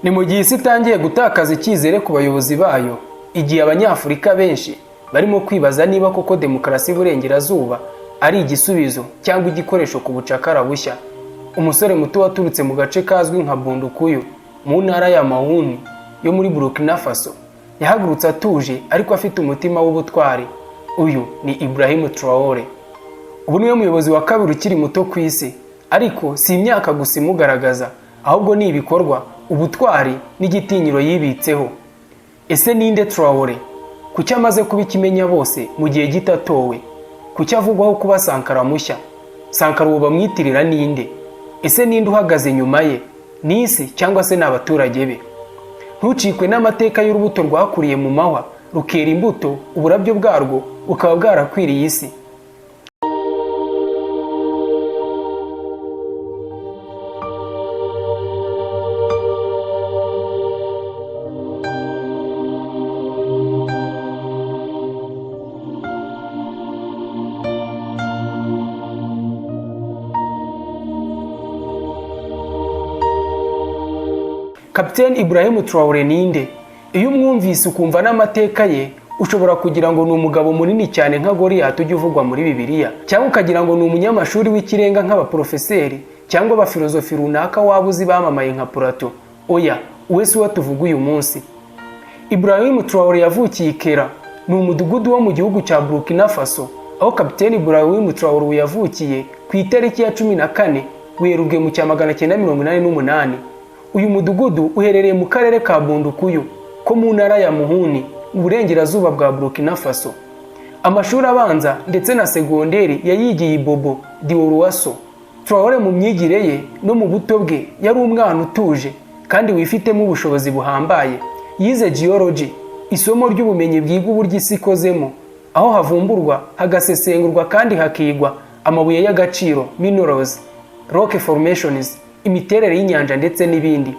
Ni mu gihe isi itangiye gutakaza icyizere ku bayobozi bayo, igihe Abanyafurika benshi barimo kwibaza niba koko demokarasi y'Iburengerazuba ari igisubizo cyangwa igikoresho ku bucakara bushya. Umusore muto waturutse mu gace kazwi nka Bundukuyu mu ntara ya Mawuni yo muri Burkina Faso yahagurutse atuje ariko afite umutima w'ubutwari. Uyu ni Ibrahim Traore. Ubu niwe muyobozi wa kabiri ukiri muto ku isi, ariko si imyaka gusa imugaragaza, ahubwo ni ibikorwa, ubutwari n'igitinyiro yibitseho. Ese ninde Traore? Kuki amaze kuba ikimenya bose mu gihe gito atowe? Kuki avugwaho kuba Sankara mushya? Sankara uwo bamwitirira ninde? Ese ninde uhagaze inyuma ye? Ni isi cyangwa se ni abaturage be? Ntucikwe n'amateka y'urubuto rwakuriye mu mahwa rukera imbuto, uburabyo bwarwo bukaba bwarakwiriye isi. Kapiteni Ibrahim Traore ninde? Iyo umwumvise ukumva n'amateka ye, ushobora kugira ngo ni umugabo munini cyane nka Goliath ujya uvugwa muri Bibiliya, cyangwa ukagira ngo ni umunyamashuri w'ikirenga nk'abaporofeseri cyangwa abafilozofi runaka waba uzi bamamaye nka Plato. Oya, uwe si we tuvuga uyu munsi. Ibrahim Traore yavukiye i Kera, ni umudugudu wo mu gihugu cya Burkina Faso, aho Kapiteni Ibrahim Traore yavukiye ku itariki ya 14 Werurwe mu cya 988. Uyu mudugudu uherereye mu karere ka Bundukuyu ko mu ntara ya Muhuni, mu burengerazuba bwa Burkina Faso. Amashuri abanza ndetse na segonderi yayigiye i Bobo Dioulasso. Traore mu myigire ye no mu buto bwe yari umwana utuje kandi wifitemo ubushobozi buhambaye. Yize geology, isomo ry'ubumenyi bwiga uburyo isi ikozemo, aho havumburwa, hagasesengurwa kandi hakigwa amabuye y'agaciro, minerals, rock formations, imiterere y'inyanja ndetse n'ibindi.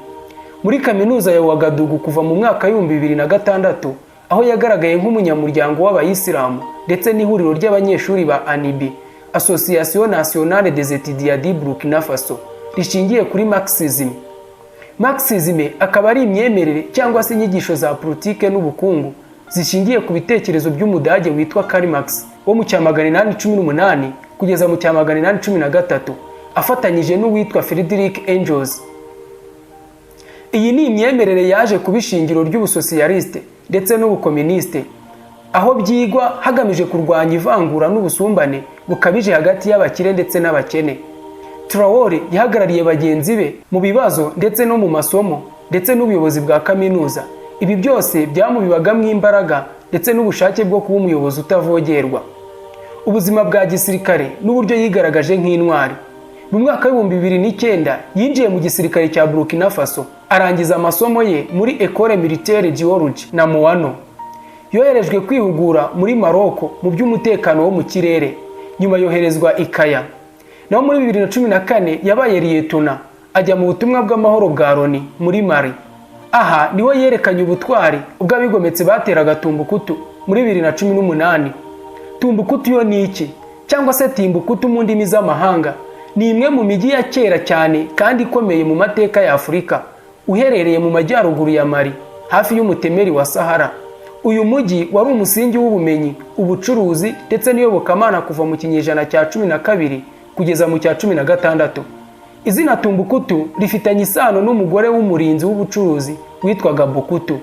Muri kaminuza ya Ouagadougou kuva mu mwaka w'2006, aho yagaragaye nk'umunyamuryango w'Abayisilamu ndetse n'ihuriro ry'abanyeshuri ba ANIBI, Association Nationale des Étudiants du Burkina Faso, rishingiye kuri Marxism. Marxism akaba ari imyemerere cyangwa se inyigisho za politike n'ubukungu zishingiye ku bitekerezo by'Umudage witwa Karl Marx wo mu cya 818 kugeza mu cya 813, afatanyije n'uwitwa Friedrich Engels. Iyi ni imyemerere yaje kuba ishingiro ry'ubusosiyaliste ndetse n'ubukoministe, aho byigwa hagamije kurwanya ivangura n'ubusumbane bukabije hagati y'abakire ndetse n'abakene. Traore yahagarariye bagenzi be mu bibazo ndetse no mu masomo ndetse n'ubuyobozi bwa kaminuza. Ibi byose byamubibagamo imbaraga ndetse n'ubushake bwo kuba umuyobozi utavogerwa. Ubuzima bwa gisirikare n'uburyo yigaragaje nk'intwari. Mu mwaka w'2009 yinjiye mu gisirikare cya Burkina Faso, arangiza amasomo ye muri Ecole Militaire George na Moano. Yoherejwe kwihugura muri Maroko mu by'umutekano wo mu kirere, nyuma yoherezwa i Kaya. Naho muri 2014 yabaye liyetona, ajya mu butumwa bw'amahoro bwa Loni muri Mali. Aha niho yerekanye ubutwari ubwo abigometse bateraga Tumbukutu muri 2018. Tumbukutu yo ni iki? Cyangwa se Timbukutu mu ndimi z'amahanga, ni imwe mu mijyi ya kera cyane kandi ikomeye mu mateka ya Afurika, uherereye mu majyaruguru ya Mali hafi y'umutemeri wa Sahara. Uyu mujyi wari umusingi w'ubumenyi, ubucuruzi ndetse n'iyobokamana kuva mu kinyejana cya 12 kugeza mu cya 16. Izina Tumbukutu rifitanye isano n'umugore w'umurinzi w'ubucuruzi witwaga Bukutu,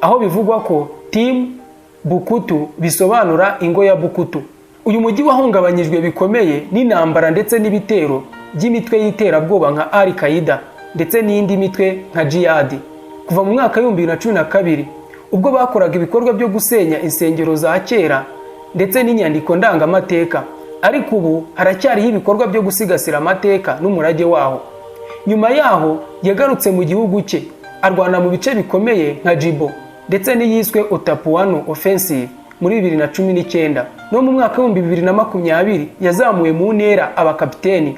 aho bivugwa ko Tim Bukutu bisobanura ingo ya Bukutu. Uyu mujyi wahungabanyijwe bikomeye n'intambara ndetse n'ibitero by'imitwe y'iterabwoba nka Al Qaeda ndetse n'indi mitwe nka Jihad kuva mu mwaka w'2012, ubwo bakoraga ibikorwa byo gusenya insengero za kera ndetse n'inyandiko ndangamateka. Ariko ubu haracyariho ibikorwa byo gusigasira amateka n'umurage waho. Nyuma yaho yagarutse mu gihugu cye, arwana mu bice bikomeye nka Jibo ndetse n'iyiswe Otapuano Offensive muri 2019. No mu mwaka w'2020 yazamuwe mu ntera aba kapiteni.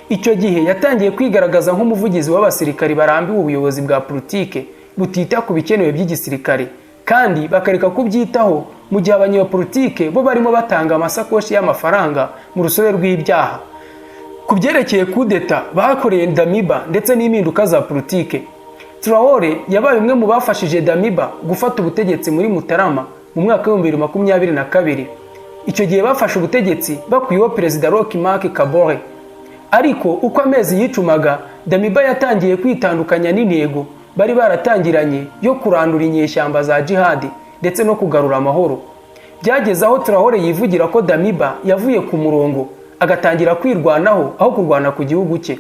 Icyo gihe yatangiye kwigaragaza nk'umuvugizi w'abasirikari barambiwe ubuyobozi bwa politike butita ku bikenewe by'igisirikare kandi bakareka kubyitaho, mu gihe abanyapolitike bo barimo batanga amasakoshi y'amafaranga mu rusobe rw'ibyaha. Ku byerekeye kudeta bakoreye Damiba ndetse n'impinduka za politike, Traore yabaye umwe mu bafashije Damiba gufata ubutegetsi muri Mutarama mu mwaka w'2022. Icyo gihe bafashe ubutegetsi bakuyeho Perezida Roch Marc Kabore. Ariko uko amezi yicumaga, Damiba yatangiye kwitandukanya n'intego bari baratangiranye yo kurandura inyeshyamba za jihadi ndetse no kugarura amahoro. Byageze aho Traore yivugira ko Damiba yavuye ku murongo, agatangira kwirwanaho aho kurwana ku gihugu cye.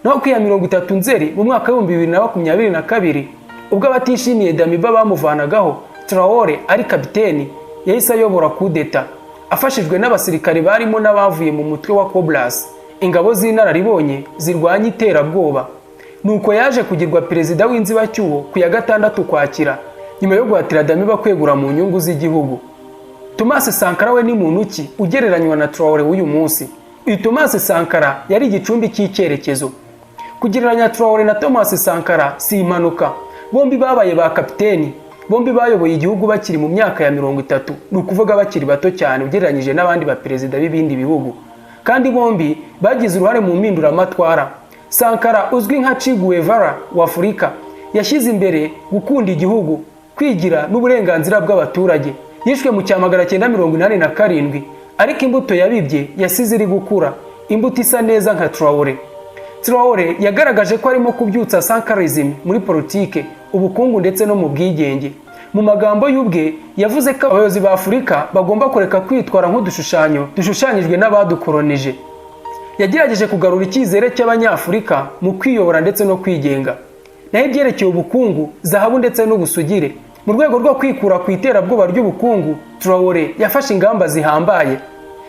Naho ku ya 30 Nzeri mu mwaka w'2022, ubwo abatishimiye Damiba bamuvanagaho, Traore ari kapiteni yahise ayobora kudeta afashijwe n'abasirikare barimo n'abavuye mu mutwe wa Cobras, ingabo z'inararibonye zirwanya iterabwoba. Nuko yaje kugirwa perezida w'inzibacyuho ku ya 6 Ukwakira, nyuma yo guhatira Damiba kwegura mu nyungu z'igihugu. Thomas Sankara we ni muntu ki ugereranywa na Traore w'uyu munsi? Uyu Thomas Sankara yari igicumbi cy'icyerekezo. Kugereranya Traore na Thomas Sankara si impanuka. Bombi babaye ba kapiteni, bombi bayoboye igihugu bakiri mu myaka ya 30, ni ukuvuga bakiri bato cyane ugereranyije n'abandi baperezida b'ibindi bihugu, kandi bombi bagize uruhare mu mpinduramatwara. Sankara, uzwi nka Che Guevara wa Afurika, yashyize imbere gukunda igihugu, kwigira n'uburenganzira bw'abaturage. Yishwe mu cya 987, ariko imbuto yabibye yasize iri gukura, imbuto isa neza nka Traore. Traore yagaragaje ko arimo kubyutsa Sankarism muri politike, ubukungu ndetse no mu bwigenge. Mu magambo y'ubwe, yavuze ko abayobozi ba Afurika bagomba kureka kwitwara nk'udushushanyo dushushanyijwe n'abadukoronije. Yagerageje kugarura icyizere cy'Abanyafurika mu kwiyobora ndetse no kwigenga. Naho ibyerekeye ubukungu, zahabu ndetse n'ubusugire, mu rwego rwo kwikura ku iterabwoba ry'ubukungu, Traore yafashe ingamba zihambaye.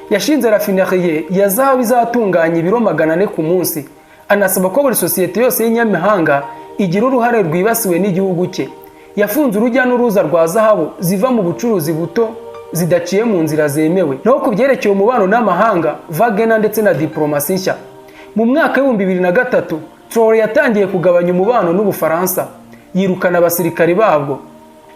Yashinze raffinerie ya zahabu izatunganya ibiro 400 ku munsi, anasaba ko buri sosiyete yose y'inyamahanga igira uruhare rwibasiwe n'igihugu cye. Yafunze urujya n'uruza rwa zahabu ziva mu bucuruzi buto zidaciye mu nzira zemewe. Naho ku byerekeye umubano n'amahanga, Wagner ndetse na diplomasi nshya, mu mwaka w'2003 Traore yatangiye kugabanya umubano n'Ubufaransa, yirukana abasirikari babwo,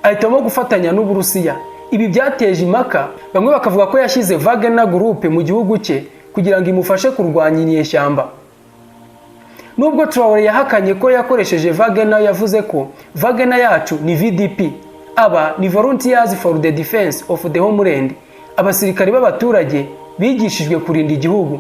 ahitamo gufatanya n'Uburusiya. Ibi byateje impaka, bamwe bakavuga ko yashyize Wagner Group mu gihugu cye kugira ngo imufashe kurwanya inyeshyamba. Nubwo Traore yahakanye ko yakoresheje Wagner, yavuze ko "Wagner yacu ni VDP", aba ni Volunteers for the Defense of the Homeland, abasirikari b'abaturage bigishijwe kurinda igihugu.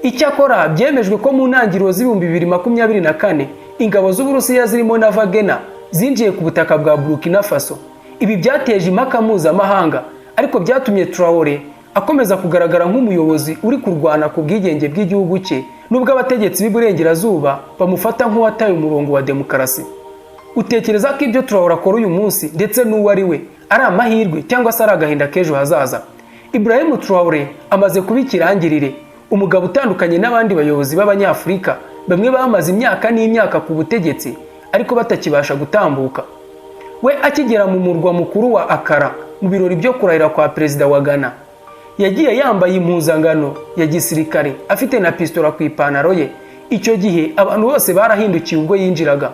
Icyakora byemejwe ko mu ntangiriro z'2024 ingabo z'Uburusiya zirimo na Wagner zinjiye ku butaka bwa Burkina Faso. Ibi byateje impaka mpuzamahanga, ariko byatumye Traore akomeza kugaragara nk'umuyobozi uri kurwana ku bwigenge bw'igihugu cye, nubwo abategetsi b'iburengerazuba bamufata nk'uwataye umurongo wa demokarasi. Utekereza ko ibyo Traore akora uyu munsi ndetse n'uwo ari we ari amahirwe cyangwa se ari agahinda k'ejo hazaza? Ibrahim Traore amaze kuba ikirangirire, umugabo utandukanye n'abandi bayobozi b'Abanyafurika bamwe bamaze imyaka n'imyaka ku butegetsi ariko batakibasha gutambuka. We akigera mu murwa mukuru wa Accra mu birori byo kurahira kwa perezida wa Ghana, yagiye yambaye impuzangano ya gisirikare, afite na pistola ku ipantaro ye. Icyo gihe abantu bose barahindukiye ubwo yinjiraga.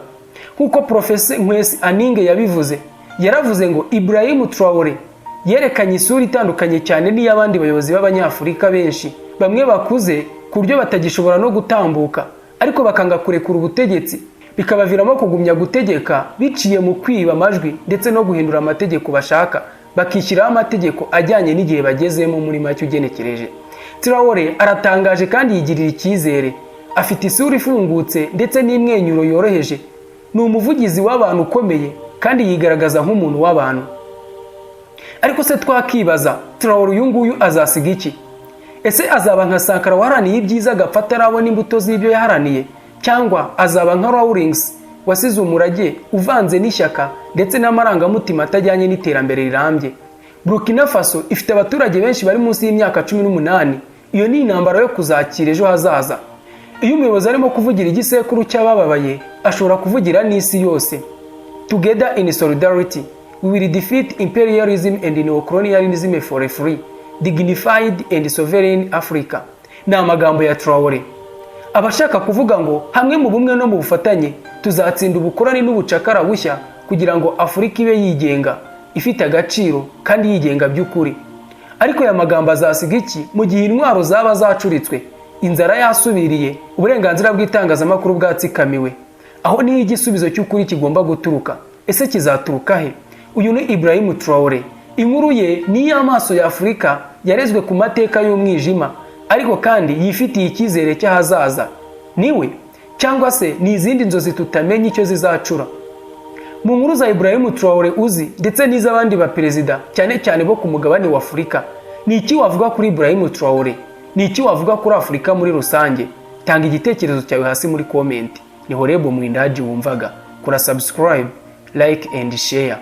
Nk'uko Professor Nkwesi Aninge yabivuze, yaravuze ngo Ibrahim Traore yerekanye isura itandukanye cyane n'iy'abandi bayobozi b'Abanyafurika benshi, bamwe bakuze ku buryo batagishobora no gutambuka, ariko bakanga kurekura ubutegetsi, bikabaviramo kugumya gutegeka biciye mu kwiba amajwi ndetse no guhindura amategeko bashaka, bakishyiraho amategeko ajyanye n'igihe bagezemo. Muri make ugenekereje, Traore aratangaje kandi yigirira icyizere, afite isura ifungutse ndetse n'imwenyuro yoroheje. Ni umuvugizi w'abantu ukomeye kandi yigaragaza nk'umuntu w'abantu. Ariko se twakibaza, Traore uyu nguyu azasiga iki? Ese azaba nka Sankara waharaniye ibyiza agapfa atarabona imbuto z'ibyo yaharaniye, cyangwa azaba nka Rawlings wasize umurage uvanze n'ishyaka ndetse n'amarangamutima atajyanye n'iterambere rirambye? Burkina Faso ifite abaturage benshi bari munsi y'imyaka 18. Iyo ni intambara yo kuzakira ejo hazaza. Iyo umuyobozi arimo kuvugira igisekuru cy'abababaye, ashobora kuvugira n'isi yose. "Together in solidarity, we will defeat imperialism and neocolonialism for a free, dignified and sovereign Africa", ni amagambo ya Traore. Abashaka kuvuga ngo hamwe mu bumwe no mu bufatanye tuzatsinda ubukoroni n'ubucakara bushya kugira ngo Afurika ibe yigenga, ifite agaciro kandi yigenga by'ukuri. Ariko aya magambo azasiga iki mu gihe intwaro zaba zacuritswe, inzara yasubiriye, uburenganzira bw'itangazamakuru bwatsikamiwe, Aho niho igisubizo cy'ukuri kigomba guturuka. Ese kizaturuka he? Uyu ni Ibrahim Traore. Inkuru ye ni iy'amaso ya Afurika yarezwe ku mateka y'umwijima, ariko kandi yifitiye icyizere cy'ahazaza. Niwe cyangwa se ni izindi nzozi tutamenya icyo zizacura? Mu nkuru za Ibrahim Traore uzi ndetse n'iz'abandi baperezida, cyane cyane bo ku mugabane wa Afurika, ni iki wavuga kuri Ibrahim Traore? Ni iki wavuga kuri Afurika muri rusange? Tanga igitekerezo cyawe hasi muri comment. Ni Horebo Mwindaji wumvaga. Kora subscribe, like and share.